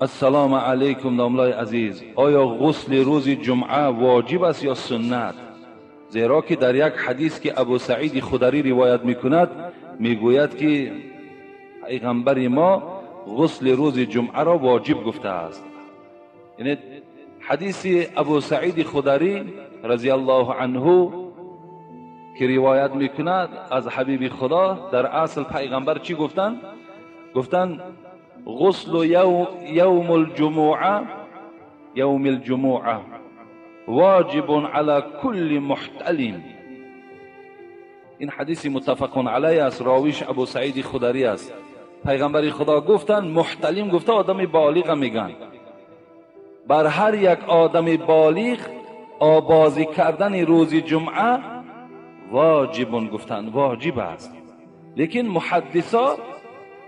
السلام علیکم داملای عزیز، آیا غسل روز جمعه واجب است یا سنت؟ زیرا که در یک حدیث که ابو سعید خدری روایت میکند میگوید که پیغمبر ما غسل روز جمعه را واجب گفته است. یعنی حدیث ابو سعید خدری رضی الله عنه که روایت میکند از حبیب خدا، در اصل پیغمبر چی گفتند؟ گفتند غسل یوم الجمعه یوم الجمعه واجب على كل محتلم. این حدیث متفق علیه است، راویش ابو سعید خدری است. پیغمبر خدا گفتند محتلم گفته آدم بالغ میگن، بر هر یک آدم بالغ آبازی کردن روز جمعه واجب گفتند، واجب است. لیکن محدثا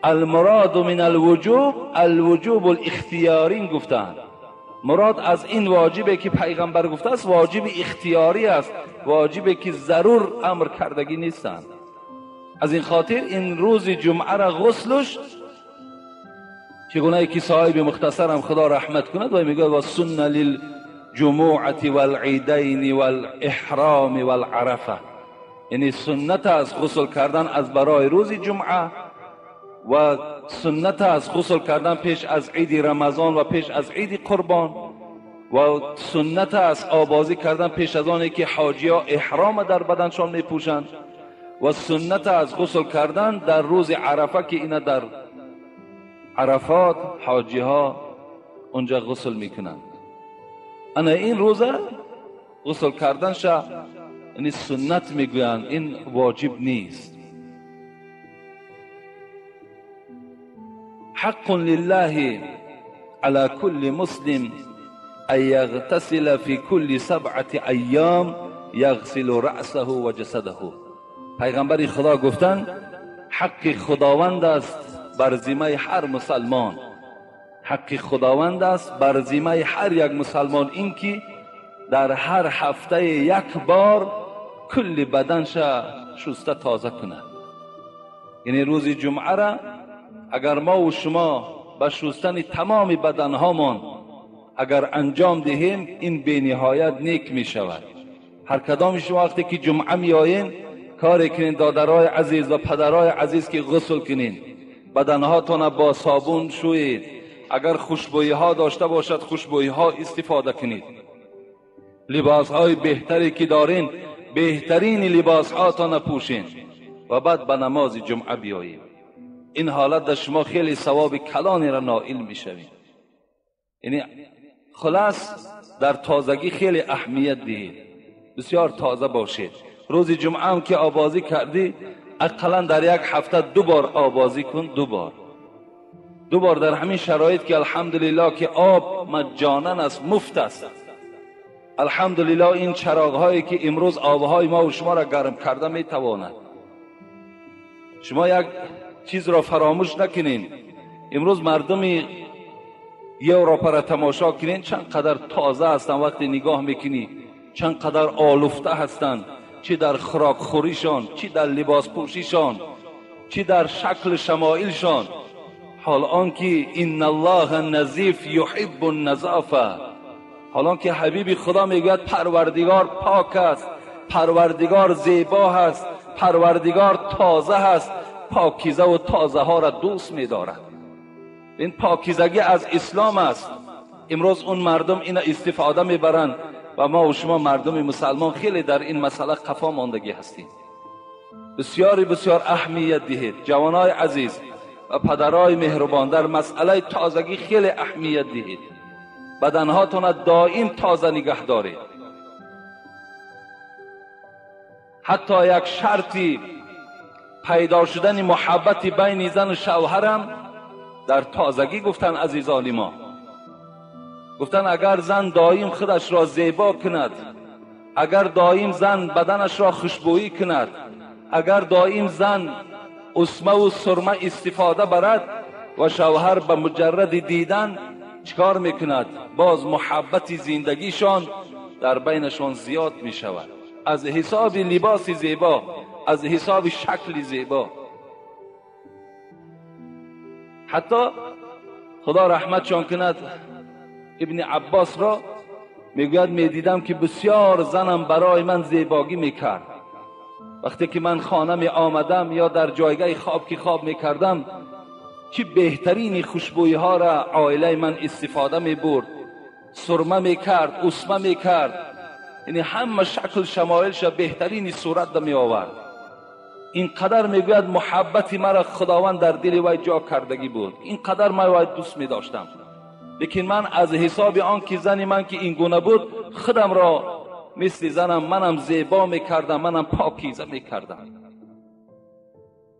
المراد من الوجوب الوجوب الاختیاری گفتند. مراد از این واجبه که پیغمبر گفته است واجب اختیاری است، واجبه که ضرور امر کردگی نیستند. از این خاطر این روز جمعه را غسلش چگونه که صاحب مختصرم خدا رحمت کند و میگه و سنه للجمعة والعیدین والاحرام والعرفه، یعنی سنت از غسل کردن از برای روز جمعه و سنت از غسل کردن پیش از عید رمضان و پیش از عید قربان و سنت از آبازی کردن پیش از آنی که حاجی ها احرام در بدنشان میپوشند و سنت از غسل کردن در روز عرفه که اینا در عرفات حاجی ها اونجا غسل میکنند. انا این روزه غسل کردن شا یعنی سنت میگویند، این واجب نیست. حق لله على كل مسلم أن يغتسل في كل 7 أيام يغسل رأسه وجسده. پیغمبر خدا گفتند حق خداوند است بر ذمه هر مسلمان، حق خداوند است بر ذمه هر یک مسلمان اینکه در هر هفته یک بار کل بدنش شسته تازه کند. یعنی روز جمعه را اگر ما و شما به شستن تمام بدنهامان اگر انجام دهیم این به نهایت نیک می شود. هر کدام شما وقتی که جمعه می آیین کار کنین دادرای عزیز و پدرای عزیز که غسل کنین، بدنهاتان با صابون شویید، اگر خوشبویی ها داشته باشد خوشبویی ها استفاده کنید، لباس های بهتری که دارین بهترین لباس هاتان پوشین و بعد به نماز جمعه بیایید. این حالت در شما خیلی ثواب کلانی را نائل میشوید. یعنی خلاص در تازگی خیلی اهمیت دهید، بسیار تازه باشید. روز جمعه هم که آبازی کردی اقلا در یک هفته 2 بار آبازی کن، 2 بار در همین شرایط که الحمدلله که آب مجانن است، مفت است. الحمدلله این چراغ هایی که امروز آبهای ما و شما را گرم کرده میتواند. شما یک چیز را فراموش نکنین، امروز مردم یوروپا را تماشا کنین چند قدر تازه هستند، وقتی نگاه میکنی چند قدر آلفته هستند، چی در خوراک خوریشان، چی در لباس پوشیشان، چی در شکل شمایلشان. حال آنکه ان الله نظیف یحب النظافه، حال آنکه حبیب خدا میگوید پروردگار پاک است، پروردگار زیبا هست، پروردگار تازه هست، پاکیزه و تازه ها را دوست می دارد. این پاکیزگی از اسلام است. امروز اون مردم این استفاده میبرند و ما و شما مردم مسلمان خیلی در این مسئله قفا ماندگی هستیم. بسیاری بسیار اهمیت دهید جوانای عزیز و پدرای مهربان، در مسئله تازگی خیلی اهمیت دهید. بدنهاتون دائم تازه نگه دارید. حتی یک شرطی پیدا شدن محبت بین زن و شوهرم در تازگی گفتن عزیزان ما، گفتن اگر زن دائم خودش را زیبا کند، اگر دائم زن بدنش را خوشبویی کند، اگر دائم زن اسمه و سرمه استفاده برد و شوهر به مجرد دیدن چکار میکند؟ باز محبت زندگیشان در بینشان زیاد می شود. از حساب لباس زیبا، از حساب شکل زیبا. حتی خدا رحمتشان کند ابن عباس را میگوید میدیدم که بسیار زنم برای من زیباگی میکرد. وقتی که من خانه می آمدم یا در جایگاه خواب که خواب میکردم، چه بهترین خوشبویی ها را عائله من استفاده می برد، سرمه میکرد، اسمه میکرد، یعنی همه شکل شمایلش بهترین صورت می آورد. اینقدر میگوید محبت مرا خداوند در دل وی جا کردگی بود، اینقدر من وی دوست می داشتم. لیکن من از حساب آن که زن من که این گونه بود، خودم را مثل زنم منم زیبا میکردم، منم پاکیزه میکردم،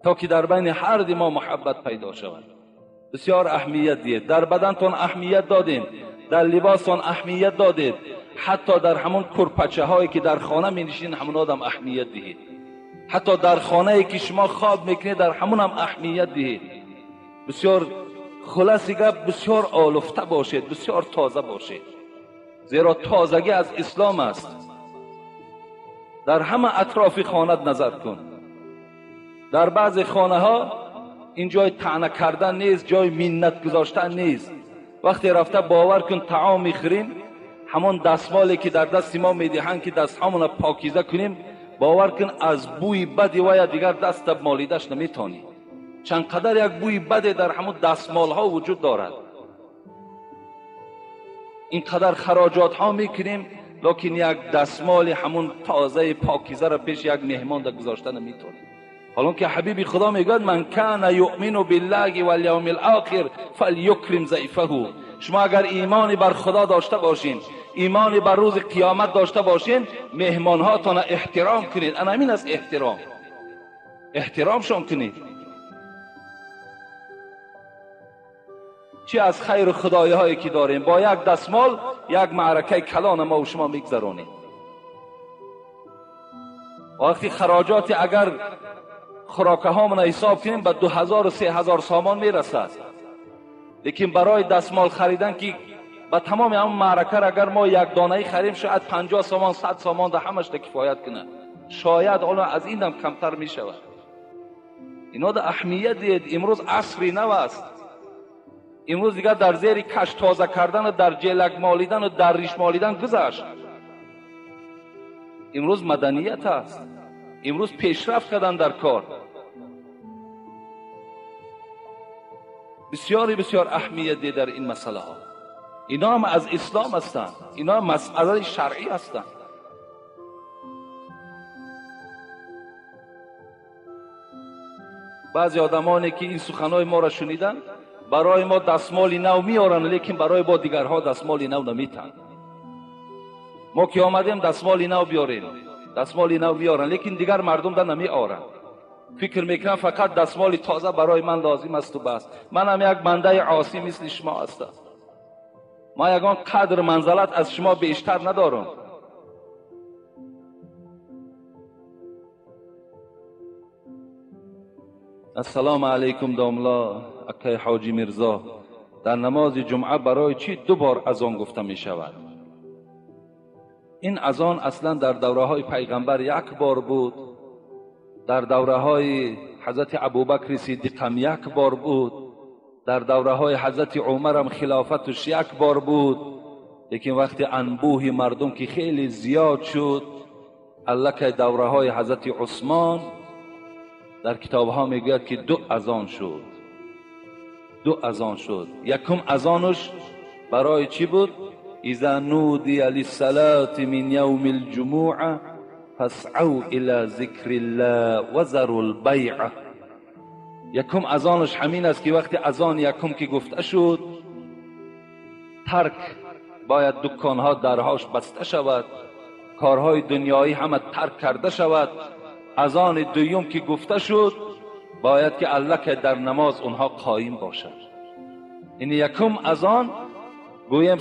تا که در بین هر دو ما محبت پیدا شود. بسیار اهمیت دید، در بدنتان اهمیت دادین، در لباستان اهمیت دادید، حتی در همون کرپچه هایی که در خانه می نشین همون آدم اهمیت دهید، حتی در خانه که شما خواب میکنید در همون هم اهمیت دهید. بسیار خلاص گپ، بسیار آلفته باشید، بسیار تازه باشید، زیرا تازگی از اسلام است. در همه اطراف خانه نظر کن، در بعض خانه ها این جای طعنه کردن نیست، جای منت گذاشتن نیست. وقتی رفته باور کن طعام میخوریم، همان دستمالی که در دست ما میدهند که دستهامون پاکیزه کنیم، باور کن از بوی بدی و دیگر دست مالیدش نمیتونی. چند قدر یک بوی بد در همون دستمال ها وجود دارد. اینقدر خراجات ها میکنیم، لکن یک دستمال همون تازه پاکیزه را پیش یک مهمان در گذاشته نمیتونیم. حالا که حبیب خدا میگوید من کان یؤمن بالله والیوم الاخر فلیکرم ضیفه. شما اگر ایمانی بر خدا داشته باشین، ایمانی بر روز قیامت داشته باشین، مهمانهاتان احترام کنید. انا همین است احترام، احترامشان کنید. چی از خیر خدایی هایی که داریم، با یک دستمال یک معرکه کلان ما و شما میگذرانیم. وقتی خراجات اگر خوراکه هامون حساب کنیم به 2000 و 3000 سامان میرسد، لیکن برای دستمال خریدن که به تمام هم معرکه را اگر ما یک دانه خریم شاید 50 سامان 100 سامان ده همش ده کفایت کنه، شاید حالا از این هم کمتر میشود. اینا ده اهمیت دید. امروز عصری نو است، امروز دیگر در زیر کش تازه کردن و در جلک مالیدن و در ریش مالیدن گذشت. امروز مدنیت است، امروز پیشرفت کردن در کار. بسیاری بسیار اهمیت ده در این مسئله ها. اینا هم از اسلام هستند، اینا هم مسئله شرعی هستند. بعضی آدمانی که این سخنهای ما را شنیدن برای ما دستمال نو میارن، لیکن برای با دیگرها دستمال نو نمیتن. ما که آمدیم دستمال نو بیاریم، دستمال نو بیارن، لیکن دیگر مردم در نمی آرن. فکر میکنم فقط دستمال تازه برای من لازم است و بس. من هم یک بنده عاصی مثل شما هستم، ما یگان قدر منزلت از شما بیشتر ندارم. السلام علیکم داملا اکای حاجی میرزا، در نماز جمعه برای چی 2 بار اذان گفته می شود؟ این اذان اصلا در دوره های پیغمبر 1 بار بود، در دوره های حضرت ابوبکر صدیق هم 1 بار بود، در دوره های حضرت عمر هم خلافتش 1 بار بود. لیکن وقتی انبوه مردم که خیلی زیاد شد، الکه دوره های حضرت عثمان در کتاب ها میگوید که 2 اذان شد. 2 اذان شد. یکم اذانش برای چی بود؟ اذا نودی للصلاة من یوم الجمعه فاسعوا الى ذکر الله وذروا البیع. یکم اذانش همین است که وقتی اذان یکم که گفته شد، ترک باید دکانها درهاش بسته شود، کارهای دنیایی همه ترک کرده شود. اذان دوم که گفته شد باید که الله که در نماز اونها قایم باشد. این یکم اذان گویم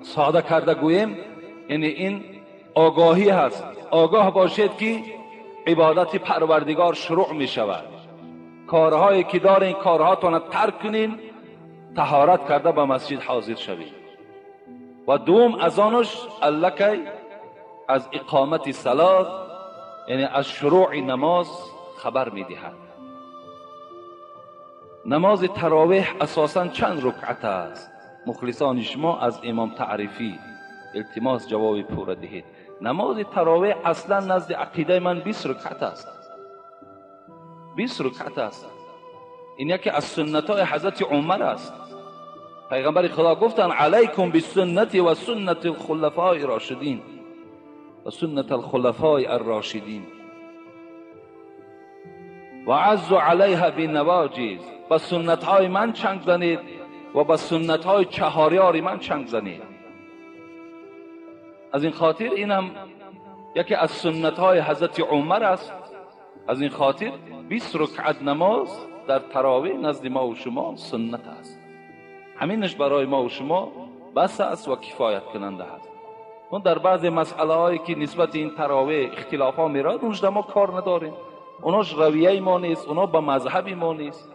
ساده کرده گویم، یعنی این آگاهی هست. آگاه باشید که عبادت پروردگار شروع می شود. کارهایی که دارین کارهاتون ترک کنین، طهارت کرده به مسجد حاضر شوید. و دوم اذانش الکی از اقامت صلات، یعنی از شروع نماز خبر میدهد. نماز تراویح اساساً چند رکعت است؟ مخلصان شما از امام تعریفی التماس جواب پوره دهید. نماز تراویح اصلا نزد عقیده من 20 رکعت است. 20 رکعت است. این یکی از سنت های حضرت عمر است. پیغمبر خدا گفتند علیکم بالسنت و سنت الخلفاء الراشدین و سنت الخلفاء الراشدین و عضوا علیها بالنواجذ. با سنت های من چنگ زنید و با سنت های چهاریار من چنگ زنید. از این خاطر اینم یکی از سنت های حضرت عمر است. از این خاطر 20 رکعت نماز در تراویح نزد ما و شما سنت است. همینش برای ما و شما بس است و کفایت کننده است. اون در بعض مسئله هایی که نسبت این تراویح اختلاف ها میراد، اونش ما کار نداریم. اوناش رویه ما نیست، اونا با مذهب ما نیست.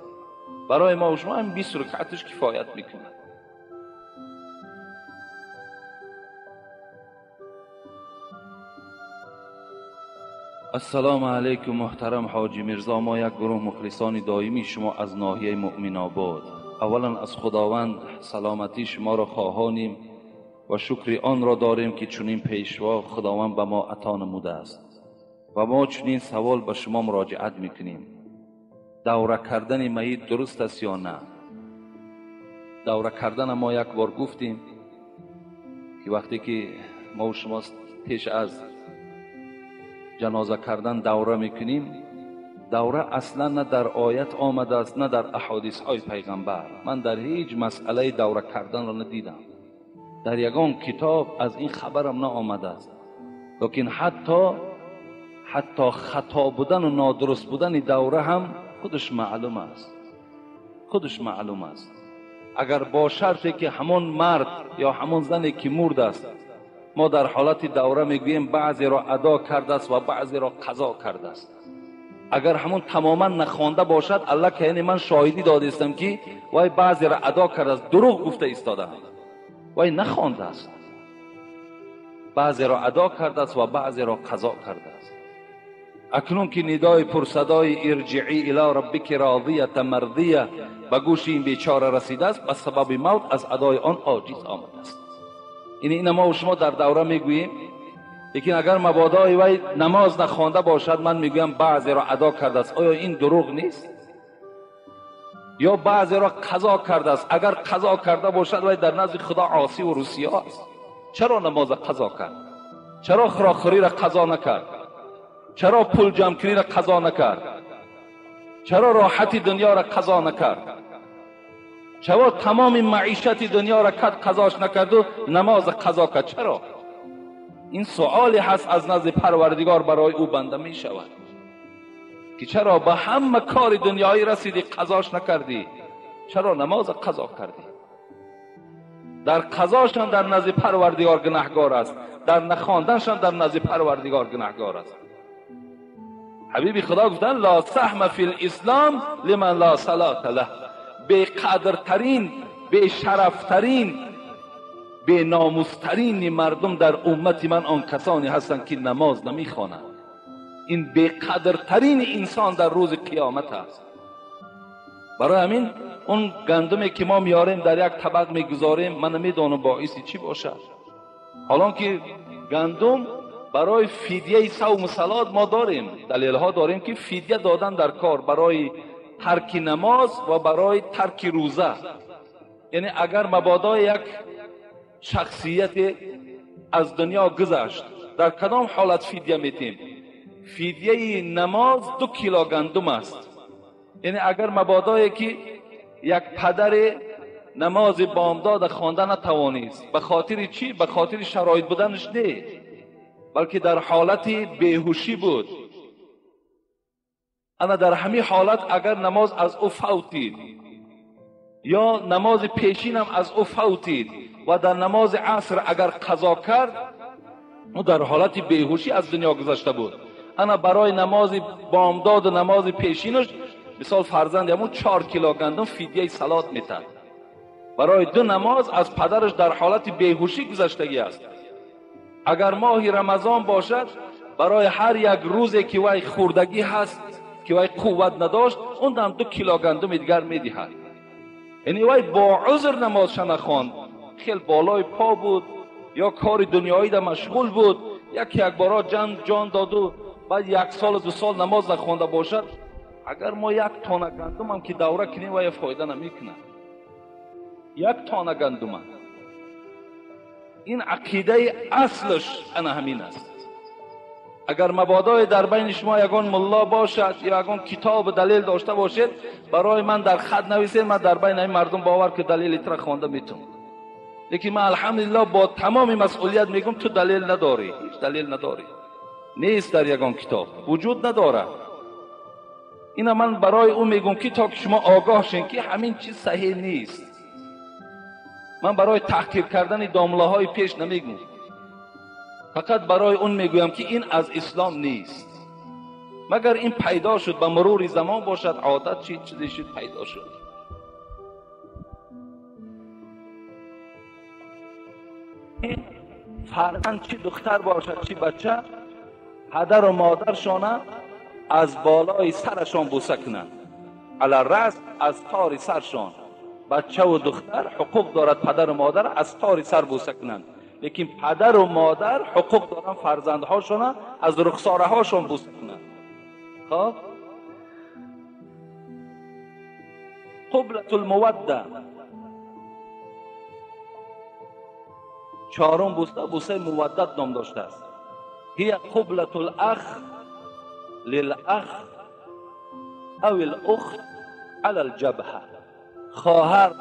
برای ما و شما هم 20 رکعتش کفایت میکنه. السلام علیکم محترم حاجی میرزا، ما یک گروه مخلصان دائمی شما از ناحیه مؤمن آباد. اولا از خداوند سلامتی شما را خواهانیم و شکر آن را داریم که چنین پیشوا خداوند به ما عطا نموده است و ما چنین سوال به شما مراجعت میکنیم. دوره کردن میت درست است یا نه؟ دوره کردن ما یک بار گفتیم که وقتی که ما و شما پیش از جنازه کردن دوره میکنیم، دوره اصلا نه در آیت آمده است نه در احادیث های پیغمبر. من در هیچ مسئله دوره کردن را ندیدم، در یگان کتاب از این خبرم نه آمده است. لیکن حتی خطا بودن و نادرست بودن دوره هم خودش معلوم است، خودش معلوم است. اگر با شرطی که همون مرد یا همون زنی که مرد است، ما در حالت دوره میگوییم بعضی را ادا کرده است و بعضی را قضا کرده است. اگر همون تماما نخوانده باشد، الله که یعنی من شاهدی داده استم که وای بعضی را ادا کرده است، دروغ گفته ایستاده، وای نخوانده است. بعضی را ادا کرده است و بعضی را قضا کرده است. اکنون که ندای پرصدای ارجعی الی ربک راضیه مرضیه به گوش این بیچاره رسیده است، به سبب موت از ادای آن عاجز آمده است. این ما و شما در دوره میگوییم. لیکن اگر مبادای وی نماز نخوانده باشد، من میگویم بعضی را ادا کرده است. آیا این دروغ نیست؟ یا بعضی را قضا کرده است. اگر قضا کرده باشد، وی در نزد خدا عاصی و رسیا است. چرا نماز قضا کرد؟ چرا خراخوری را قضا نکرد؟ چرا پول جمع کنی را قضا نکرد؟ چرا راحت دنیا را قضا نکرد؟ چرا تمام معیشت دنیا را کد قضاش نکرد و نماز قضا کرد؟ چرا؟ این سوالی هست از نزد پروردگار برای او بنده می شود که چرا به همه کار دنیایی رسیدی قضاش نکردی، چرا نماز قضا کردی؟ در قضاشان در نزد پروردگار گناهگار است، در نخواندنشان در نزد پروردگار گناهگار است. حبیبی خدا گفتن لا سهم فی الاسلام لمن لا صلاة له. بی قدرترین، بی شرفترین، بی ناموسترین مردم در امت من آن کسانی هستند که نماز نمیخوانند. این بی قدرترین انسان در روز قیامت است. برای همین اون گندمی که ما میاریم در یک طبق میگذاریم، من نمیدانم باعث چی باشد. حالا که گندم برای فدیه صوم و صلات ما داریم، دلیل ها داریم که فدیه دادن در کار برای ترک نماز و برای ترک روزه. یعنی اگر مبادا یک شخصیت از دنیا گذشت، در کدام حالت فدیه میتیم؟ فدیه نماز 2 کیلو گندم است. یعنی اگر مبادایی که یک پدر نماز بامداد خوانده نتوانست، به خاطر چی؟ به خاطر شرایط بودنش نه، بلکه در حالت بیهوشی بود. انا در همین حالت اگر نماز از او فوتید یا نماز پیشین هم از او فوتید و در نماز عصر اگر قضا کرد، او در حالت بیهوشی از دنیا گذشته بود. انا برای نماز بامداد و نماز پیشینش مثال فرزند همون 4 کیلو گندم فدیه صلات میتد. برای دو نماز از پدرش در حالت بیهوشی گذشتگی است. اگر ماه رمضان باشد برای هر یک روزی که وی خوردگی هست که وی قوت نداشت اون هم 2 کیلو گندم دیگر میدهد. یعنی وی با عذر نمازش نخواند، خیلی بالای پا بود یا کار دنیایی در مشغول بود، یک بارا جان داد و بعد 1 سال 2 سال نماز نخوانده باشد، اگر ما 1 تانه گندم هم که دوره کنیم وی فایده نمیکنه. 1 تانه گندم. این عقیده اصلش انا همین است. اگر مبادای در بین شما یگان ملا باشد یا یگان کتاب دلیل داشته باشید برای من در خط نویسید، من در بین این مردم باور که دلیل تر خوانده میتونم. لیکن من الحمدلله با تمام مسئولیت میگم تو دلیل نداری، هیچ دلیل نداری، نیست در یگان کتاب وجود نداره. اینا من برای او میگم که تا که شما آگاه شین که همین چیز صحیح نیست. من برای تحقیر کردن داملاهای پیش نمیگم، فقط برای اون میگویم که این از اسلام نیست. مگر این پیدا شد به مرور زمان باشد، عادت چی چیزی شد پیدا شد. فرزند چی دختر باشد چی بچه، پدر و مادرشانه از بالای سرشان بوسه کنند، علی رأس از تار سرشان. بچه و دختر حقوق دارد پدر و مادر از تار سر بوسه کنند، لیکن پدر و مادر حقوق دارن فرزندهاشون از رخساره هاشون بوسه کنند. خب قبلة الموده، چهارم بوسه، بوسه مودت نام داشته است. هي قبلة الاخ للاخ او الاخت على الجبهه. خواهر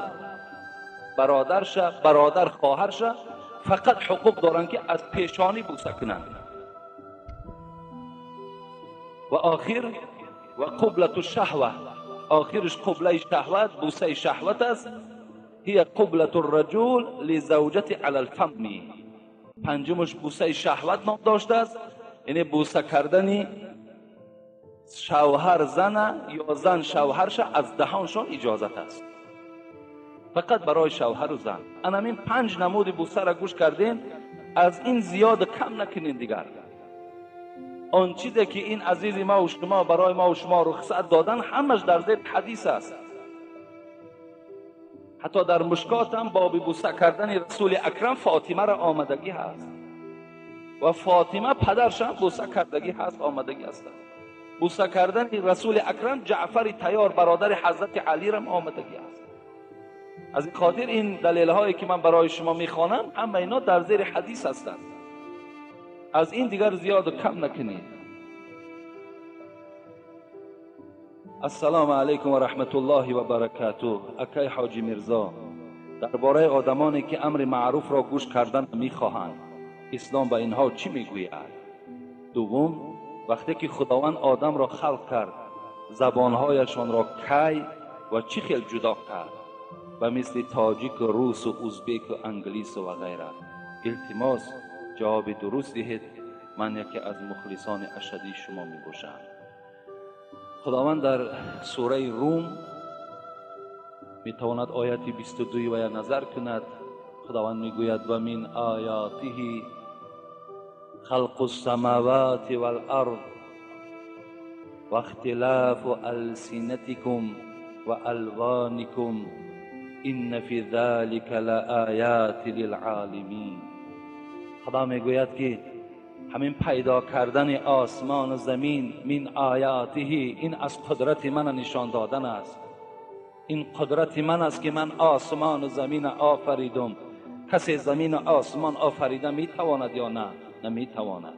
برادرش، برادر خواهرش فقط حقوق دارن که از پیشانی بوسه کنند. و آخر و قبلة الشهوه، آخرش قبله شهوت، بوسه شهوت است. هي قبلة الرجل لزوجته على الفم. پنجمش بوسه شهوت نام داشته است، یعنی بوسه کردن شوهر زن یا زن شوهرش از دهانشان اجازت است، فقط برای شوهر و زن. انامین 5 نمود بوسه را گوش کردین، از این زیاد کم نکنین دیگر. آن چیزی که این عزیز ما و شما برای ما و شما رخصت دادن همش در زیر حدیث است. حتی در مشکات هم باب بوسه کردن رسول اکرم فاطمه را آمدگی هست و فاطمه پدرش هم بوسه کردگی هست، آمدگی هست. بوسه کردن رسول اکرم جعفر طیار برادر حضرت علی را آمدگی هست. از این خاطر این دلیل هایی که من برای شما میخوانم همه اینا در زیر حدیث هستند، از این دیگر زیاد و کم نکنید. السلام علیکم و رحمت الله و برکاته. اکای حاجی میرزا، درباره آدمانی که امر معروف را گوش کردن میخواهند، اسلام به اینها چی میگوید؟ دوم، وقتی که خداوند آدم را خلق کرد زبانهایشان را کی و چی خیل جدا کرد و مثل تاجیک و روس و ازبک و انگلیس و غیره؟ التماس جواب درست دهید، من یکی از مخلصان اشدی شما می باشم. خداوند در سوره روم می تواند آیت 22 و نظر کند. خداوند می گوید و من آیاته خلق السماوات والارض و اختلاف السنتکم و الوانکم ان فی ذلک لآیات للعالمین. خدا میگوید که همین پیدا کردن آسمان و زمین من آیاته، این از قدرت من نشان دادن است. این قدرت من است که من آسمان و زمین آفریدم. کسی زمین و آسمان آفریده میتواند یا نه؟ نمیتواند.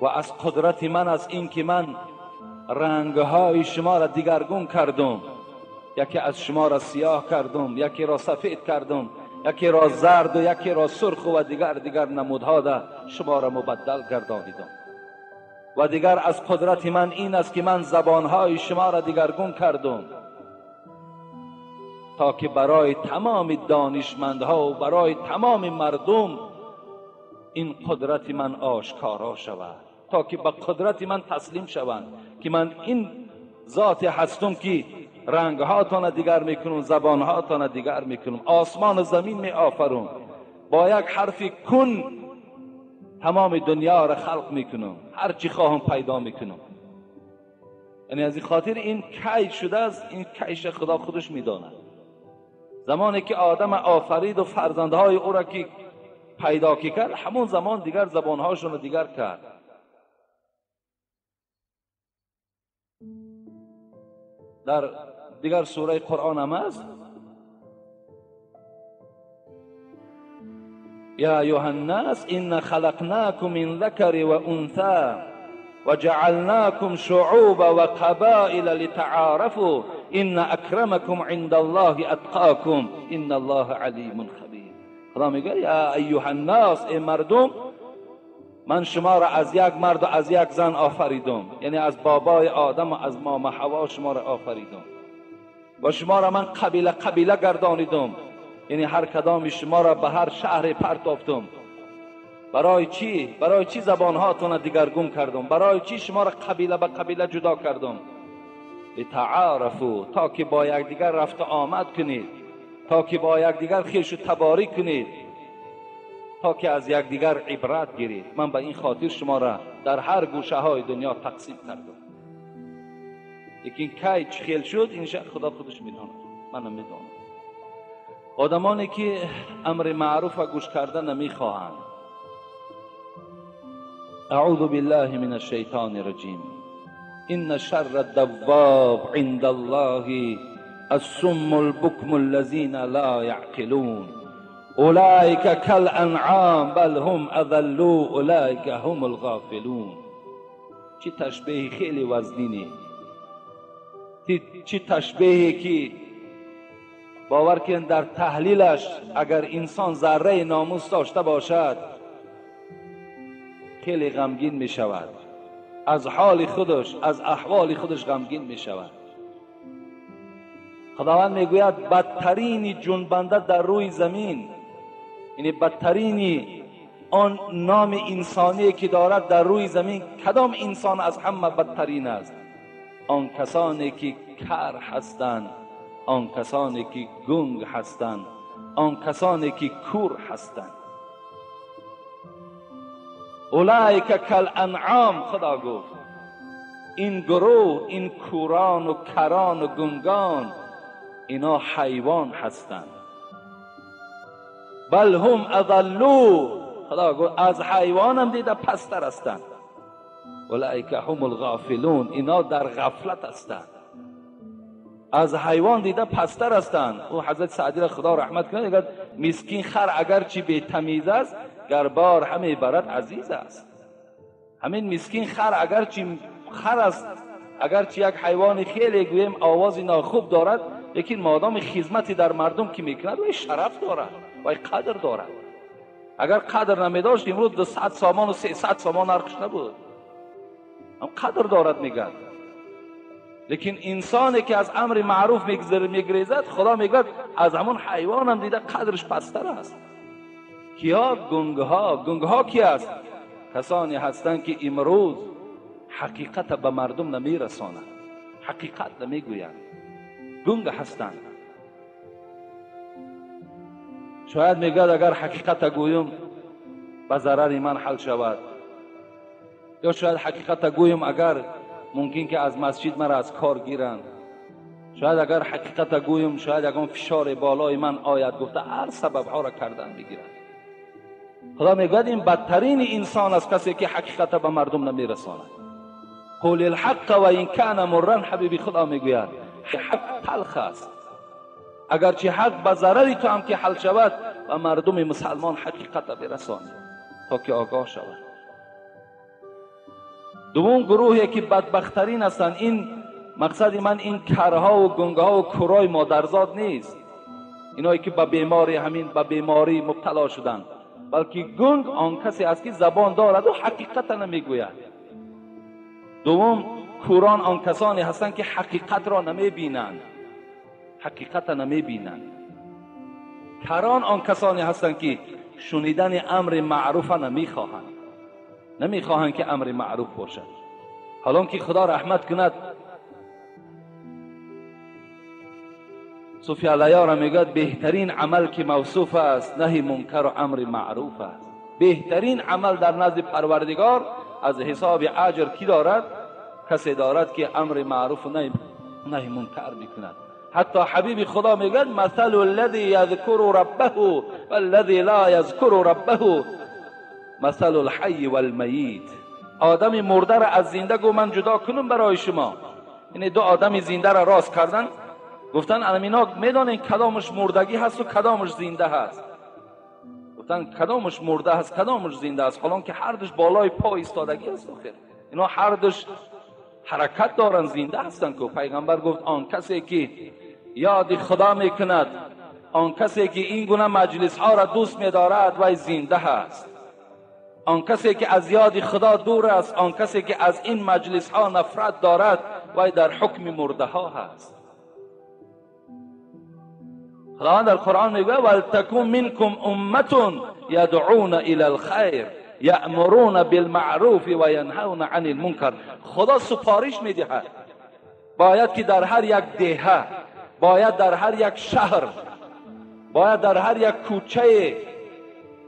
و از قدرت من است این که من رنگهای شما را دیگرگون کردم، یکی از شما را سیاه کردم، یکی را سفید کردم، یکی را زرد و یکی را سرخ و دیگر نمودها ده شما را مبدل گردانیدم. و دیگر از قدرت من این است که من زبانهای شما را دیگرگون کردم تا که برای تمام دانشمندها و برای تمام مردم این قدرت من آشکارا شود، تا که به قدرت من تسلیم شوند که من این ذات هستم که رنگهاتان دیگر میکنم، زبانهاتان دیگر میکنم، آسمان و زمین میآفرم، با یک حرف کن تمام دنیا را خلق میکنم، هر چی خواهم پیدا میکنم. یعنی از این خاطر این کی شده است، این کیش خدا خودش میداند. زمانی که آدم آفرید و فرزندهای او را که پیدا کرد، همون زمان دیگر زبانهاشون را دیگر کرد. در دیگر سوره قرآن هم است، یا ایها الناس إن خلقناکم من ذکر و انثی وجعلناکم شعوبا وقبائل لتعارفوا إن اکرمکم عند الله اتقاکم إن الله علیم خبیر. خدا میگه یا ایها الناس، ای مردم، من شما را از یک مرد و از یک زن آفریدم، یعنی از بابای آدم و از ماما حوا شما را آفریدم و شما را من قبیله قبیله گردانیدم، یعنی هر کدام شما را به هر شهر پرتافتم. برای چی؟ برای چی زبانهاتون را دیگرگون کردم؟ برای چی شما را قبیله به قبیله جدا کردم؟ لتعارفوا، تا که با یکدیگر رفت آمد کنید، تا که با یکدیگر خویش و تباری کنید، تا که از یکدیگر عبرت گیرید. من به این خاطر شما را در هر گوشه های دنیا تقسیم کردم. لیکن کی چه خیل شد این خدا خودش میداند، منم میدانم. آدمانی که امر معروف و گوش کردن نمیخواهند. اعوذ بالله من الشیطان الرجیم. ان شر الدواب عند الله الصم البکم الذین لا یعقلون اولئک کالانعام بل هم اضل اولئک هم الغافلون. چه تشبیه خیلی وزنینی، چه تشبیهی که باور کن در تحلیلش اگر انسان ذره ناموس داشته باشد خیلی غمگین می شود، از حال خودش، از احوال خودش غمگین می شود. خداوند میگوید بدترین جنبنده در روی زمین، یعنی بدترین آن نام انسانی که دارد در روی زمین، کدام انسان از همه بدترین است؟ آن کسانی که کر هستند، آن کسانی که گنگ هستند، آن کسانی که کور هستند. اولئک کالانعام، خدا گفت این گروه، این کوران و کران و گنگان، اینا حیوان هستند. بل هم اضلوا، خدا گفت از حیوان هم دیده پستر هستند. اولئک هم الغافلون، اینا در غفلت هستند، از حیوان دیده پستر هستند. او حضرت سعدی را خدا رحمت کنه، میگه مسکین خر اگرچه بی تمیز است، گر بار همه برد عزیز است. همین مسکین خر اگرچه خر است، اگرچه یک حیوان خیلی گویم آواز ناخوب دارد، لیکن مادام خدمتی در مردم که میکند وی شرف دارد، وی قدر دارد. اگر قدر نمیداشت امروز 200 سامان و 300 سامان نرخش نبود، هم قدر دارد میگن. لیکن انسانی که از امر معروف میگریزد، خدا میگوید از همون حیوان هم دیده قدرش پستر است. کیا؟ گنگها. گنگها کی است؟ کسانی هستند که امروز حقیقت به مردم نمیرسانند، حقیقت نمیگویند، گنگ هستند. شاید میگوید اگر حقیقت گویم به ضرر من حل شود، یا شاید حقیقت گویم اگر ممکن که از مسجد مرا از کار گیرند، شاید اگر حقیقت گویم شاید اگر فشار بالای من آید. گفته هر سبب ها را کردن میگیرند. خدا میگوید این بدترین انسان است کسی که حقیقت به مردم نمیرساند. قول الحق و این کان مرا، حبیبی خدا میگوید حق تلخ است، اگرچه حق به ضرر تو هم که حل شود و مردم مسلمان حقیقت برسانی تا که آگاه شود. دوم گروهی که بدبخترین هستند، این مقصد من این کرها و گنگها و کرای مادرزاد نیست، اینایی که به بیماری همین به بیماری مبتلا شدند، بلکه گنگ آن کسی است که زبان دارد و حقیقت نمیگوید. دوم کوران آن کسانی هستند که حقیقت را نمیبینند، حقیقت نمیبینند. کران آن کسانی هستند که شنیدن امر معروف نمیخواهند، نمیخواهند که امر معروف باشد. حالا که خدا رحمت کند صوفی علیه را میگوید بهترین عمل که موصوف است نهی منکر و امر معروف است. بهترین عمل در نزد پروردگار از حساب اجر کی دارد؟ کسی دارد که امر معروف و نهی منکر میکند. حتی حبیب خدا میگوید مثل الذی یذکر ربه والذی لا یذکر ربه مثل الحی والمیت. آدم مرده را از زنده گو من جدا کنم برای شما. یعنی دو آدم زنده را راست کردن، گفتن الان میدانین کدامش مردگی هست و کدامش زنده هست. گفتن کدامش مرده هست کدامش زنده است، حالان که هر دوش بالای پا ایستادگی است. آخر اینا هر دوش حرکت دارن، زنده هستن. که پیغمبر گفت آن کسی که یاد خدا میکند، آن کسی که این گونه مجلس ها را دوست میدارد وی زنده هست. آن کسی که از یاد خدا دور است، آن کسی که از این مجلس ها نفرت دارد وی در حکم مرده ها هست. خداوند در قرآن میگوید ولتکن منکم امة یدعون الی الخیر یأمرون بالمعروف و ینهون عن المنکر. خدا سپارش میدهد باید که در هر یک دهه، باید در هر یک شهر، باید در هر یک کوچه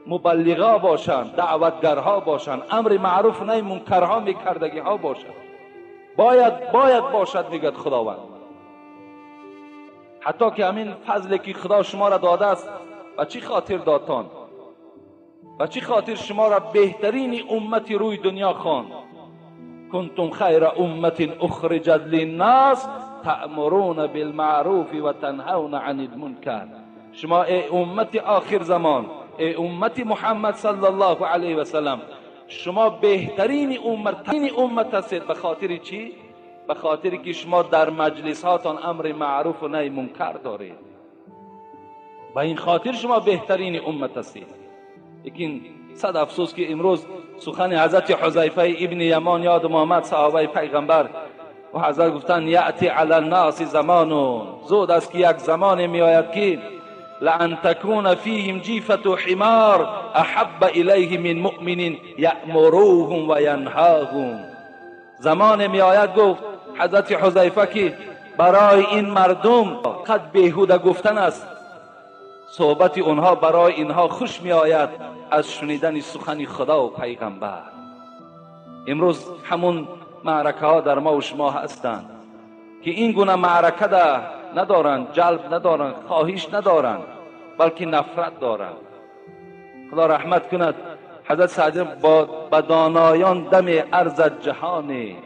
مبلغا باشند، دعوتگرها باشند، امر معروف نهی منکرها میکردگی ها باشند. باید باشد میگد خداوند. حتی که همین فضلی که خدا شما را داده است و چی خاطر دادتان، و چی خاطر شما را بهترین امت روی دنیا خواند. کنتم خیر امت اخرجت للناس تأمرون بالمعروف و تنهون عن المنکر. شما ای امت آخر زمان، ای امت محمد صلی الله علیه و سلم، شما بهترین امت هستید. به خاطر چی؟ به خاطر که شما در مجلس هاتان امر معروف و نهی منکر دارید. به این خاطر شما بهترین امت هستید. لیکن صد افسوس که امروز سخن حضرت حذیفه ابن یمان یاد آمد، صحابه پیغمبر، و حضرت گفتن یأتی علی الناس زمان، زود است که یک زمان می آید که لأن تكون فیهم جیفة حمار احب الیه من مؤمن یأمروهم و ینهاهم. زمان می آید، گفت حضرت حذیفه، که برای این مردم قد بیهوده گفتن است، صحبت اونها برای اینها خوش می آید از شنیدن سخن خدا و پیغمبر. امروز همون معرکه ها در ما و شما هستند که این گونه معرکه ده ندارند، جلب ندارند، خواهش ندارند، بلکه نفرت دارند. خدا رحمت کند حضرت سعدی با دانایان دم ارزد جهانی.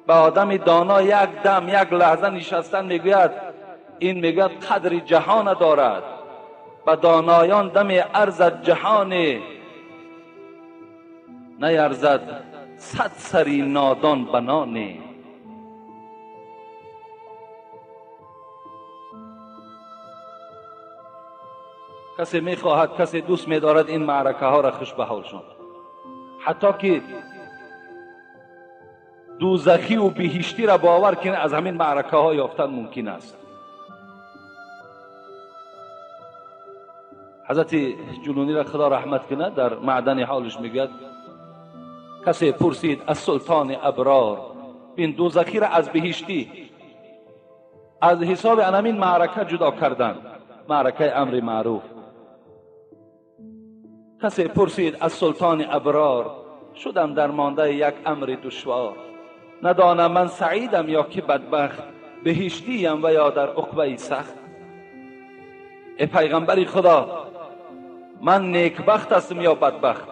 با آدم دانا یک دم یک لحظه نشستن میگوید، این میگوید قدر جهان دارد. با دانایان دم ارزد جهانی، نیرزد صد سری نادان بنانی. کسی میخواهد، کسی دوست میدارد این معرکه ها را خوش به حال شد، حتی که دوزخی و بهشتی را باور کنه از همین معرکه ها یافتن ممکن است. حضرت جلونی را خدا رحمت کنه در معدن حالش میگوید کسی پرسید از سلطان ابرار، این دوزخی را از بهشتی از حساب همین معرکه جدا کردن، معرکه امر معروف. کسی پرسید از سلطان ابرار، شدم در مانده یک امر دشوار، ندانم من سعیدم یا که بدبخت، بهشتیم و یا در عقبه سخت. ای پیغمبر خدا، من نیکبخت هستم یا بدبخت،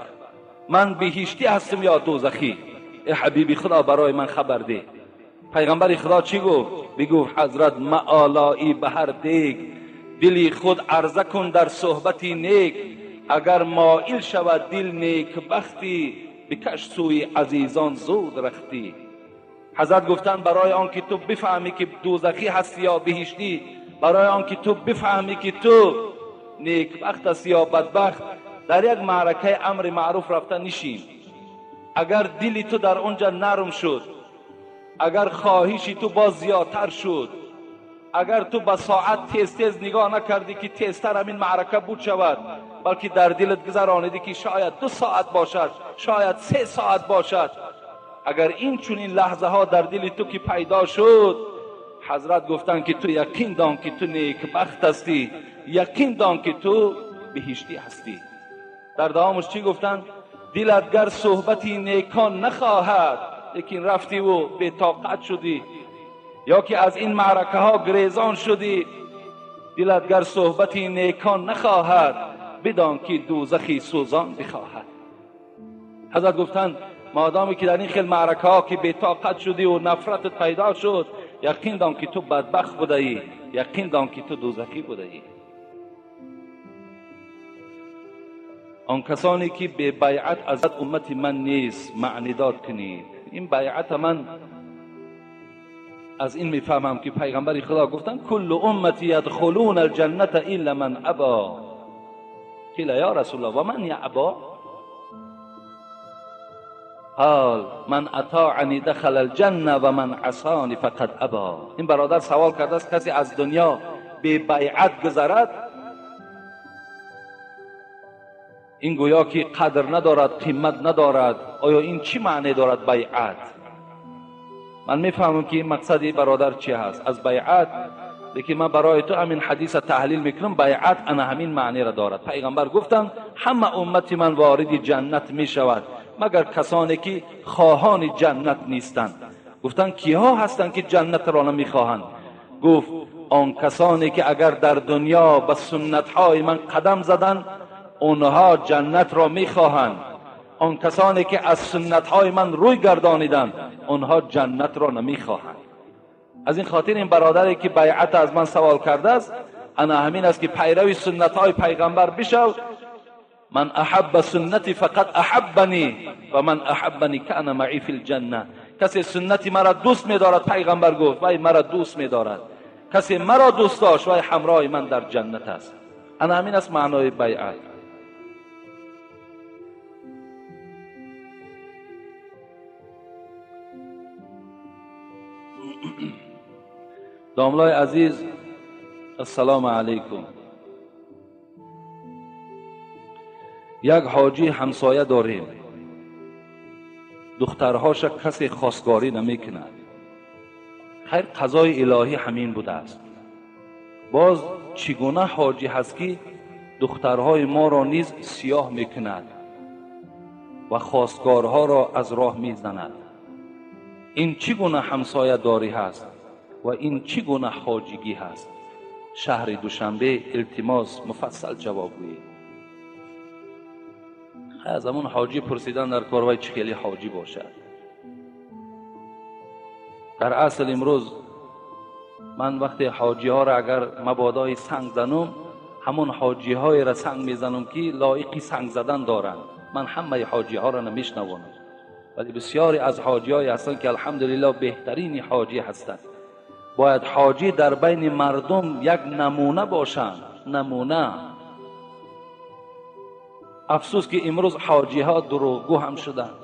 من بهشتی هستم یا دوزخی؟ ای حبیبی خدا برای من خبر ده. پیغمبر خدا چی گفت؟ بگفت حضرت معالایی به هر دیگ، دلی خود عرضه کن در صحبتی نیک، اگر مائل شود دل نیکبختی، بکش سوی عزیزان زود رختی. حضرت گفتن برای آنکه تو بفهمی که دوزخی هستی یا بهشتی، برای آنکه تو بفهمی که تو نیکبخت هستی یا بدبخت، در یک معرکه امر معروف رفته نشین. اگر دلی تو در اونجا نرم شد، اگر خواهشی تو باز زیادتر شد، اگر تو به ساعت تیز تیز نگاه نکردی که تیزتر همین معرکه بود شود، بلکه در دلت گذرانیدی که شاید 2 ساعت باشد، شاید 3 ساعت باشد، اگر این چنین لحظه ها در دل تو که پیدا شد، حضرت گفتند که تو یقین دان که تو نیکبخت هستی، یقین دان که تو بهشتی هستی. در دوامش چی گفتند؟ دلت گر صحبتی نیکان نخواهد، لیکن رفتی و بی طاقت شدی یا که از این معرکه ها گریزان شدی، دلت گر صحبتی نیکان نخواهد، بدان که دوزخی سوزان بخواهد. حضرت گفتند مادامی که در این خیل معرکه ها که بی طاقت شدی و نفرتت پیدا شد، یقین دان که تو بدبخت بوده ای، یقین دان که تو دوزخی بوده ای. آن کسانی که به بیعت از امت من نیست معنی دار کنید. این بیعت من از این میفهمم که پیغمبر خدا گفتن کل امتی یدخلون الجنة الا من ابا. قیل یا رسول الله و من یعبا؟ قال من اطاعنی دخل الجنة و من عصانی فقد ابا. این برادر سوال کرده است کسی از دنیا به بیعت گذرد، این گویا که قدر ندارد، قیمت ندارد. آیا این چی معنی دارد بیعت؟ من میفهمم که این مقصد این برادر چی هست از بیعت، لیکن من برای تو همین حدیث تحلیل میکنم. بیعت انا همین معنی را دارد. پیغمبر گفتند همه امت من وارد جنت میشود مگر کسانی که خواهان جنت نیستند. گفتند کیها هستند که جنت را نمیخواهند؟ گفت آن کسانی که اگر در دنیا به سنت های من قدم زدند اونها جنت را میخواهند، آن کسانی که از سنت های من روی گردانیدند اونها جنت را نمیخواهند. از این خاطر این برادری که بیعت از من سوال کرده است، انا همین است که پیروی سنت های پیغمبر بشو. من احب سنتی فقط احبنی و من احبنی کان معی فی الجنه. کسی سنتی مرا دوست میدارد، پیغمبر گفت وای مرا دوست میدارد، کسی مرا دوست داشت وای همراه من در جنت است. انا همین است معنای بیعت. داملای عزیز، السلام علیکم. یک حاجی همسایه داریم، دخترهاش کسی خواستگاری نمیکند. خیر، قضای الهی همین بوده است. باز چگونه حاجی هست که دخترهای ما را نیز سیاه میکند و خواستگارها را از راه میزند؟ این چگونه همسایه داری هست و این چگونه حاجیگی هست؟ شهر دوشنبه التماس مفصل جواب گویید. از همون حاجی پرسیدن در کار وای چه خیلی حاجی باشد. در اصل امروز من وقتی حاجی ها را اگر مبادای سنگ زنم، همون حاجی های را سنگ میزنم که لایقی سنگ زدن دارند. من همه حاجی ها را نمیشنوانم، ولی بسیاری از حاجی های هستند که الحمدلله بهترین حاجی هستند. باید حاجی در بین مردم یک نمونه باشند، نمونه. افسوس که امروز حاجی ها دروغگو هم شدند،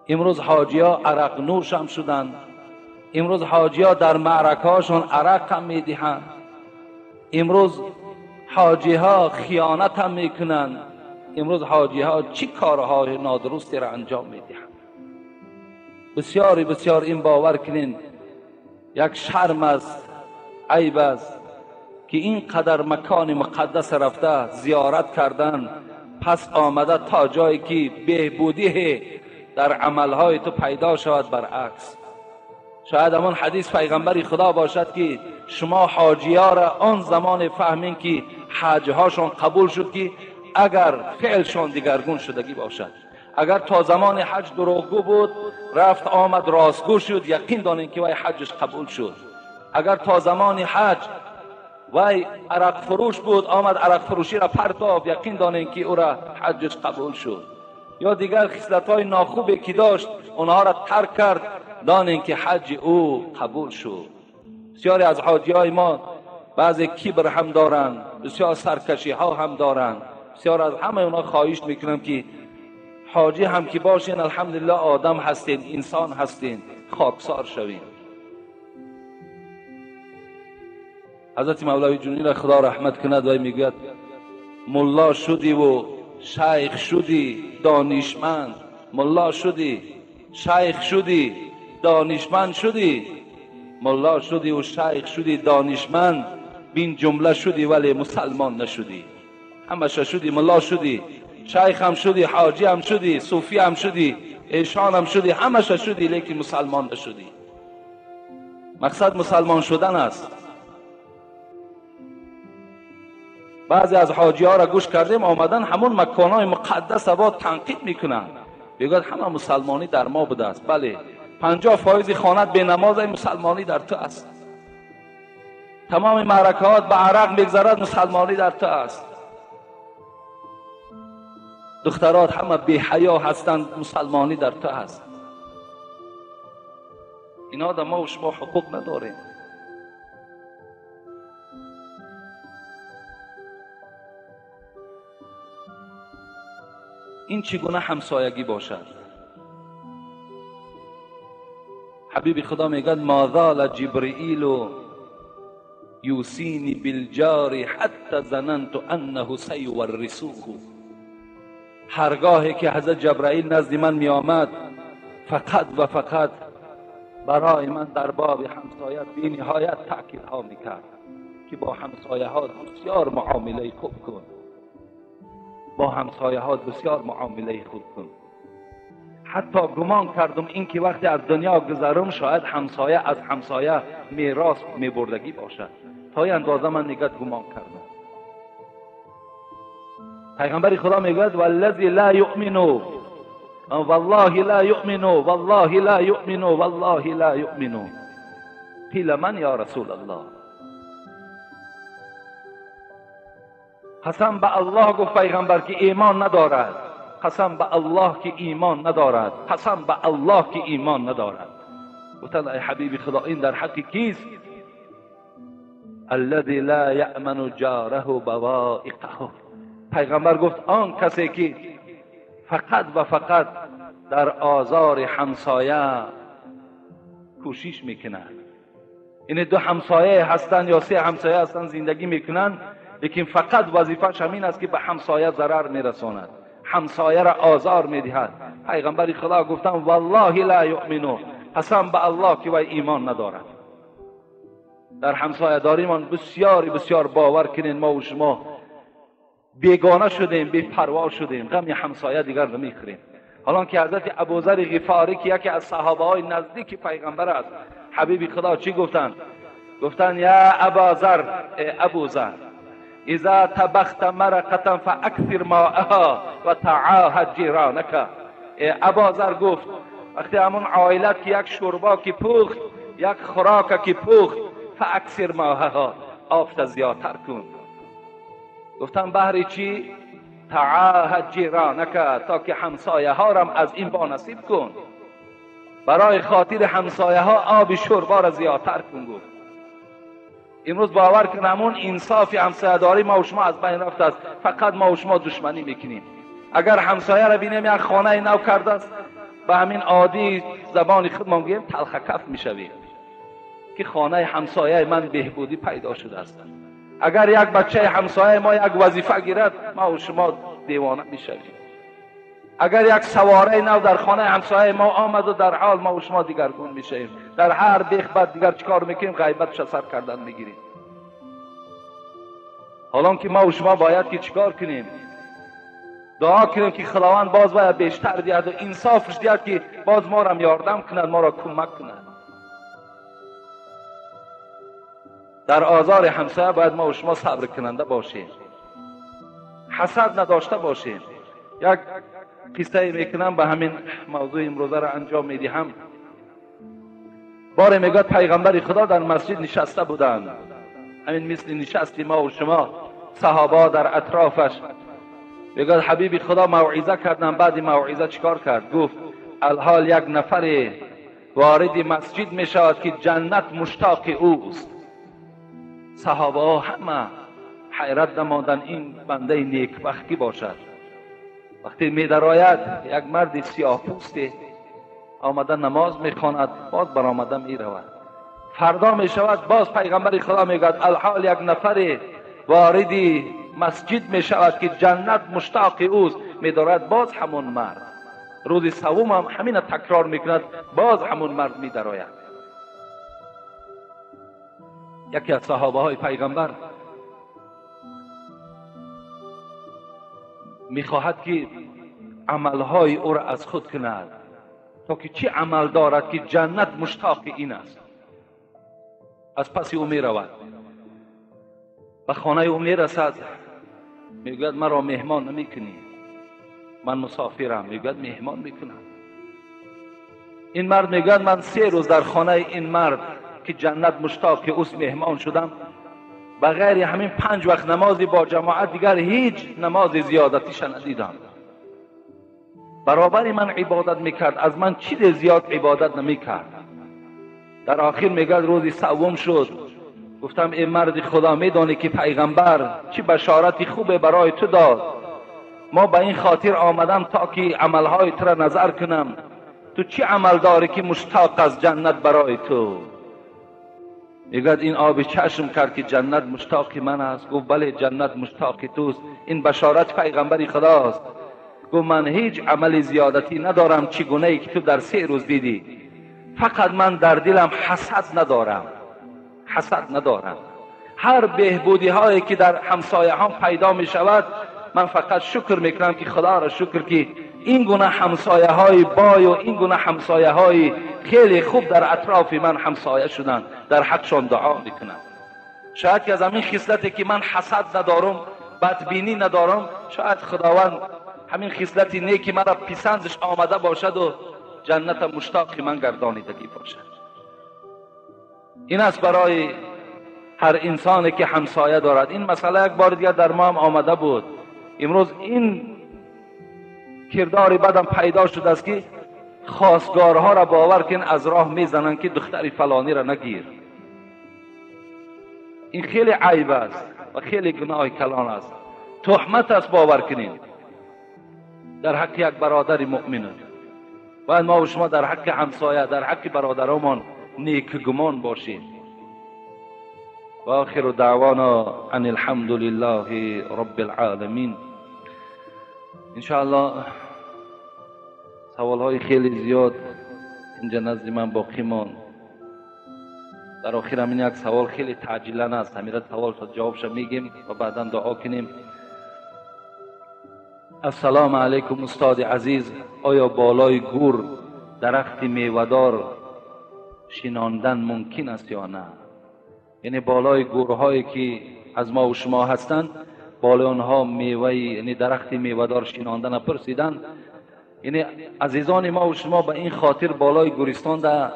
امروز حاجی ها عرق نوش هم شدند، امروز حاجی ها در معرکه هاشون عرق هم میدهند، امروز حاجی ها خیانت هم میکنند، امروز حاجی ها چی کارهای نادرستی را انجام میدهند. بسیاری بسیار این باور کنین یک شرم است، عیب است که اینقدر مکان مقدس رفته زیارت کردن، پس آمده تا جایی که بهبودی در عملهای تو پیدا شود. برعکس شاید همان حدیث پیغمبر خدا باشد که شما حاجی ها را آن زمان فهمین که حجهاشان قبول شد که اگر فعلشان دیگرگون شدگی باشد. اگر تا زمان حج دروغگو بود، رفت آمد راستگو شد، یقین دانین که وای حجش قبول شد. اگر تا زمان حج وای عرق فروش بود، آمد عرق فروشی را پرتاب، یقین دانین که او را حجش قبول شد. یا دیگر خصلت‌های ناخوبی که داشت اونها را ترک کرد، دانین که حج او قبول شد. بسیاری از حاجی‌های ما بعضی کبر هم دارند، بسیار سرکشی ها هم دارند. بسیار از همه اونا خواهش میکنم که حاجی هم که باشین، الحمدلله آدم هستین، انسان هستین، خاکسار شوین. حضرت مولوی جنونی را خدا رحمت کند و میگوید ملا شدی و شیخ شدی دانشمند، ملا شدی، شیخ شدی، دانشمند شدی، ملا شدی و شیخ شدی، دانشمند بین جمله شدی ولی مسلمان نشدی. همش شدی، ملا شدی، شیخ هم شدی، حاجی هم شدی، صوفی هم شدی، ایشان هم شدی، همش شدی، لیکن مسلمان نشدی. مقصد مسلمان شدن است. بعضی از حاجی ها را گوش کردیم آمدن همون مکانهای مقدس با تنقید میکنن، میگوید همه مسلمانی در ما بوده است. بله، 50% خانت به نماز مسلمانی در تو است. تمام معرکات به عرق میگذرد، مسلمانی در تو است. دخترات همه بی حیا هستند، مسلمانی در تو است. اینا در ما و شما حقوق نداریم. این چگونه همسایگی باشد؟ حبیب خدا میگه ما زال جبرئیل یوصینی بالجار حتی ظننت انه سیورثه. هرگاهی که حضرت جبرئیل نزد من می آمد فقط و فقط برای من در باب همسایه بی نهایت تأکیدها میکرد که با همسایه ها بسیار معامله خوب کن، با همسایه ها بسیار معامله خوب کن. حتی گمان کردم این که وقتی از دنیا گذرم شاید همسایه از همسایه میراث میبردگی باشد. تا این اندازه من نگاه گمان کردم. پیغمبر خدا میگوید والذی لا یؤمن والله لا یؤمن والله لا یؤمن والله لا یؤمن. قیل من یا رسول الله؟ قسم به الله گفت پیغمبر که ایمان ندارد، قسم به الله که ایمان ندارد، قسم به الله که ایمان ندارد. گفتند ای حبیب خدا این در حق کیست؟ الذی لا یأمن جاره بوائقه. پیغمبر گفت آن کسی که فقط و فقط در آزار همسایه کوشش میکند. این دو همسایه هستند یا سه همسایه هستند زندگی میکنند، لیکن فقط وظیفه‌اش همین است که به همسایه ضرر میرساند، همسایه را آزار میدهد. پیغمبر خدا گفتن والله لا یؤمنو، قسم به الله که وی ایمان ندارد. در همسایه داریمان بسیار بسیار باور کنین ما و شما بیگانه شدیم، بی پروا شدیم، غم همسایه دیگر نمیخوریم. حالا که حضرت ابوذر غفاری که یکی از صحابه های نزدیک پیغمبر است، حبیب خدا چی گفتن؟ گفتن یا اباذر، ابوذر اذا طبخت مرقة فاکثر ماءها و تعاهد جیرانک. اباذر گفت وقتی همون عائلت که یک شوربا که پخت، یک خوراک که پخت، فاکثر ماءها، آفت زیادتر کن. گفتم بهر چی؟ تعاهد جیرانک، تا که همسایه ها رم از این با نصیب کن. برای خاطر همسایه ها آب شوربا را زیادتر کن. گفت امروز باور کن همون انصاف همسایه داری ما و شما از بین رفت است. فقط ما و شما دشمنی میکنیم. اگر همسایه را بینیم یک خانه نو کرده است، به همین عادی زبان خود ما میگیم تلخ کف میشویم که خانه همسایه من بهبودی پیدا شده است. اگر یک بچه همسایه ما یک وظیفه گیرد، ما و شما دیوانه میشویم. اگر یک سواره نو در خانه همسایه ما آمد و در حال ما و شما دیگرگون میشویم. در هر بیخ بعد دیگر چیکار میکنیم؟ غیبتش سر کردن میگیریم. حالا که ما و شما باید که چیکار کنیم؟ دعا کنیم که خداوند باز باید بیشتر دهد و انصافش دهد که باز ما را یاردم کند، ما را کمک کند. در آزار همسایه باید ما و شما صبر کننده باشیم، حسد نداشته باشیم. یک قصه میکنم به همین موضوع امروزه را انجام میدهم. باره میگوید پیغمبر خدا در مسجد نشسته بودند، همین مثل نشستی ما و شما، صحابه در اطرافش. میگوید حبیب خدا موعظه کردن. بعد موعظه چیکار کرد؟ گفت الحال یک نفر وارد مسجد میشود که جنت مشتاق اوست. صحابه ها همه حیرت نماندن این بنده نیکبخت کی باشد. وقتی میدراید یک مرد سیاه پوست آمده نماز میخواند، باز برآمده میرود. فردا میشود باز پیغمبر خدا میگوید الحال یک نفر وارد مسجد میشود که جنت مشتاق اوست. میدارد باز همون مرد. روز سوم هم همین تکرار میکند، باز همون مرد میدراید. یکی از صحابه های پیغمبر میخواهد که عملهای او را از خود کند تا که چی عمل دارد که جنت مشتاق این است. از پس او میرود، به خانه او میرسد، میگوید مرا مهمان نمیکنی، من مسافرم. میگوید مهمان میکنم. این مرد میگوید من 3 روز در خانه این مرد که جنت مشتاق اوست مهمان شدم، بغیر همین 5 وقت نمازی با جماعت دیگر هیچ نماز زیادتیش ندیدم. برابر من عبادت میکرد، از من چیز زیاد عبادت نمیکرد. در آخر میگوید روزی سوم شد، گفتم ای مرد خدا، میدانی که پیغمبر چه بشارت خوبه برای تو داد؟ ما به این خاطر آمدم تا که عملهای تو را نظر کنم. تو چه عمل داری که مشتاق از جنت برای تو؟ میگوید این آب چشم کرد که جنت مشتاق من است. گفت بله جنت مشتاق توست، این بشارت پیغمبر خداست. گفت من هیچ عمل زیادتی ندارم چگونه ای که تو در 3 روز دیدی، فقط من در دلم حسد ندارم، حسد ندارم. هر بهبودی هایی که در همسایه هم پیدا می شود من فقط شکر میکنم که خدا را شکر که این گونه همسایه های بای و این گونه همسایه های خیلی خوب در اطراف من همسایه شدن، در حقشان دعا میکنم. شاید که از همین خصلتی که من حسد ندارم، بدبینی ندارم، شاید خداوند همین خصلتی نیکی مرا پسندش آمده باشد و جنت مشتاق من گردانیدگی باشد. این است برای هر انسانی که همسایه دارد. این مسئله یک بار دیگر در ما هم آمده بود. امروز این کردار بدم پیدا شده است که خواستگارها را باور کن از راه میزنند که دختر فلانی را نگیر. این خیلی عیب است و خیلی گناه کلان است، تهمت است. باور کنین در حق یک برادر مؤمن. باید ما و شما در حق همسایه، در حق برادرمان نیک گمان باشیم. و آخر دعوانا ان الحمد لله رب العالمین. انشاءالله سوال های خیلی زیاد اینجا نزد من باقی ماند. در آخر همین یک سوال خیلی تعجیلا است، همین سوال جوابش میگیم و بعدا دعا کنیم. السلام علیکم استاد عزیز، آیا بالای گور درخت میوه‌دار شناندن ممکن است یا نه؟ یعنی بالای گورهایی که از ما و شما هستند، بالای آنها میوه، یعنی درخت میوه‌دار شناندن پرسیدن. یعنی عزیزان ما و شما به این خاطر بالای گورستان در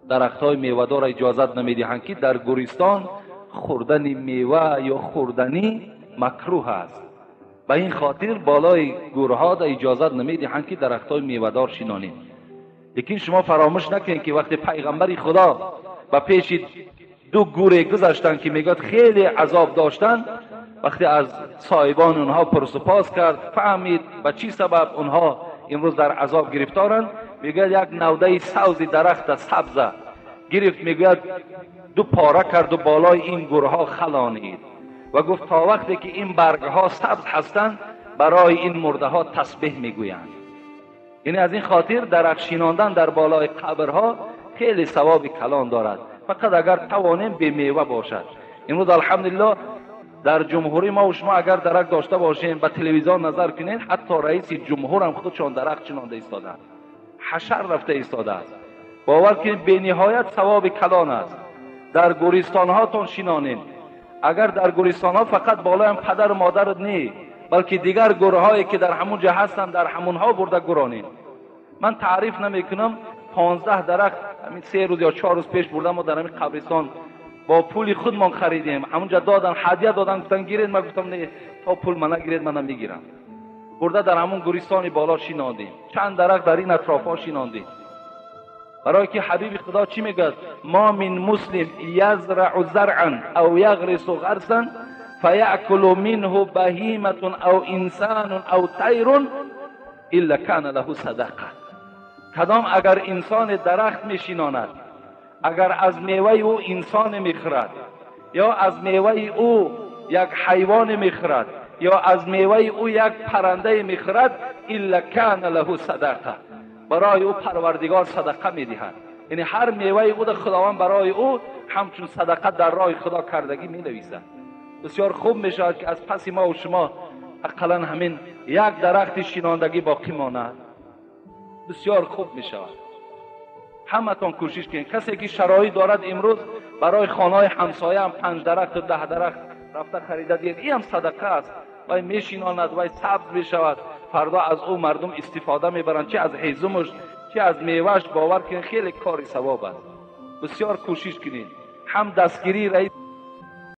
درخت‌های میوه‌دار اجازت نمیدهند که در گورستان خوردن میوه یا خوردنی مکروه است. به این خاطر بالای گورها در اجازت نمیدهند که درخت‌های میوه‌دار شنانید. لیکن شما فراموش نکنید که وقتی پیغمبر خدا به پیش 2 گوره گذشتن که میگوید خیلی عذاب داشتن، وقتی از صاحبان اونها پرس و پاس کرد، فهمید به چی سبب اونها امروز در عذاب گرفتارند. میگوید یک نوده سوز درخت سبزه گرفت، میگوید 2 پاره کرد و بالای این گورها خلانید و گفت تا وقتی که این برگها سبز هستند برای این مرده ها تسبیح میگویند. یعنی از این خاطر درخت شیناندن در بالای قبرها خیلی ثواب کلان دارد، فقط اگر توانیم به میوه باشد. امروز الحمدلله در جمهوری ما و شما اگر درخت داشته باشیم، به تلویزیون نظر کنین، حتی رئیس جمهور هم خودشان درخت چنانده ایستادند، حشر رفته ایستاده است. باور کنید به نهایت ثواب کلان است. در گورستان هاتون شینانین. اگر در گورستان ها فقط بالای هم پدر و مادر نی، بلکه دیگر گورهایی که در همون جا هستن در همونها برده گورانین. من تعریف نمیکنم، 15 درخت همین 3 روز یا 4 روز پیش بردم و در همین قبرستان با پول خودمان خریدیم، همونجا دادن، هدیه دادن، گفتن گیرید، من گفتم نه، تا پول من نگیرید من نمیگیرم. برده در همون گورستان بالا شیناندیم، چند درخت در این اطرافها شیناندیم. برای که حبیب خدا چی میگه؟ ما من مسلم یزرع زرعا او یغرس غرسا فیأکل منه بهیمة او انسان او طیر الا کان له صدقه. کدام اگر انسان درخت میشیناند، اگر از میوه او انسان میخورد، یا از میوه او یک حیوان میخورد، یا از میوه او یک پرنده میخورد، الا کان له صدقه، برای او پروردگار صدقه میدهد. یعنی هر میوه او خداوند برای او همچون صدقه در راه خدا کردگی می نویسد. بسیار خوب می شود که از پس ما و شما اقلا همین یک درخت شیناندگی باقی ماند. بسیار خوب می شود. همتان کوشش کنید. کسی که شرایط دارد امروز برای خانه همسایه هم 5 درخت و 10 درخت رفته خریده دید، این هم صدقه است. وای میشیناند، وای سبز می شود، فردا از او مردم استفاده میبرند، چه از هیزمش چه از میوهش. باور کنید خیلی کاری ثواب است. بسیار کوشش کنید. هم دستگیری رئیس